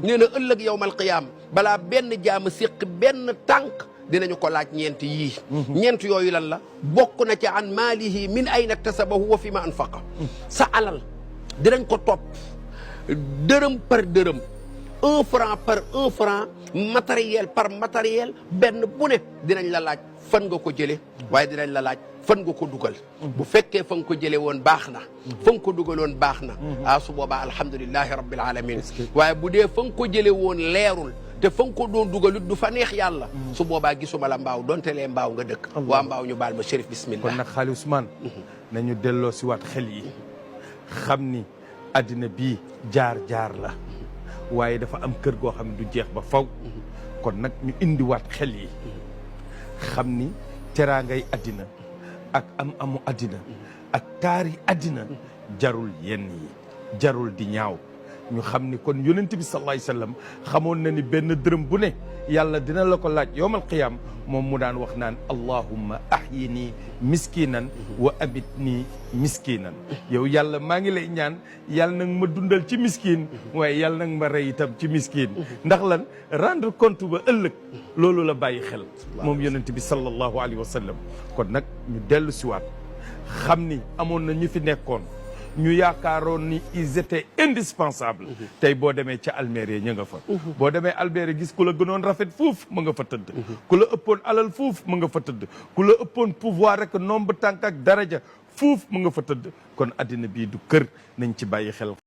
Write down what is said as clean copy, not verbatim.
nee na ëllëg yawmal qiyaam balaa benn jaam séq benn tànk dinañu ko laaj ñeent yii ñeent yooyu lan la bokk na ci an maalihi min ayna iktasabahu wa fi ma anfaqa sa alal dinañ ko topp dërëm par dërëm 1 franc par 1 franc matériel par matériel benn bu ne dinañ la laaj fan nga ko jële waaye dinañ la laaj fan nga ko dugal bu fekkee fa nga ko jële woon baax na fa nga ko dugaloon baax na su boobaa alhamdulillahi rabbil alamin waaye bu dee fa nga ko jële woon leerul te fa nga ko doon dugalut du fa neex yàlla su boobaa gisuma la mbaaw donte lee mbaaw nga dëkk waa mbaaw ñu baal ma Chérif bismillah kon nag xaali Ousmane nañu delloo si waat xel yi xam ni addina bii jaar-jaar la waaye dafa am kër goo xam ne du jeex ba faw kon nag ñu indiwaat xel yi xam ni teraangay addina ak amu addina ak taari addina jarul yenn yi jarul di ñaaw ñu xam ni kon yonent bi sallallahu alayhi wasallam xamoon na ni benn dërëm bu ne yàlla dina la ko laaj yowmal qiyaam moom mu daan wax naan allahumma ahyini miskinan wa amitni miskinan yow yàlla maa ngi lay ñaan yàlla nag ma dundal ci miskin waaye yàlla nag ma rey itam ci miskin ndax lan rendre compte ba ëllëg loolu la bàyyi xel moom yonent bi sallallahu alayhi wa sallam kon nag ñu dellu siwaat xam ni amoon na ñu fi nekkoon ñu yaakaaroon ni ils étaient indispensables tey boo demee ca Almere ña nga fa boo demee Almere gis ku la gënoon rafet fuuf ma nga fa tëdd ku la ëppoon alal fuuf ma nga fa tëdd ku la ëppoon pouvoir rek nombre tànk ak daraja fuuf ma nga fa tëdd kon addina bii du kër nañ ci bàyyi xel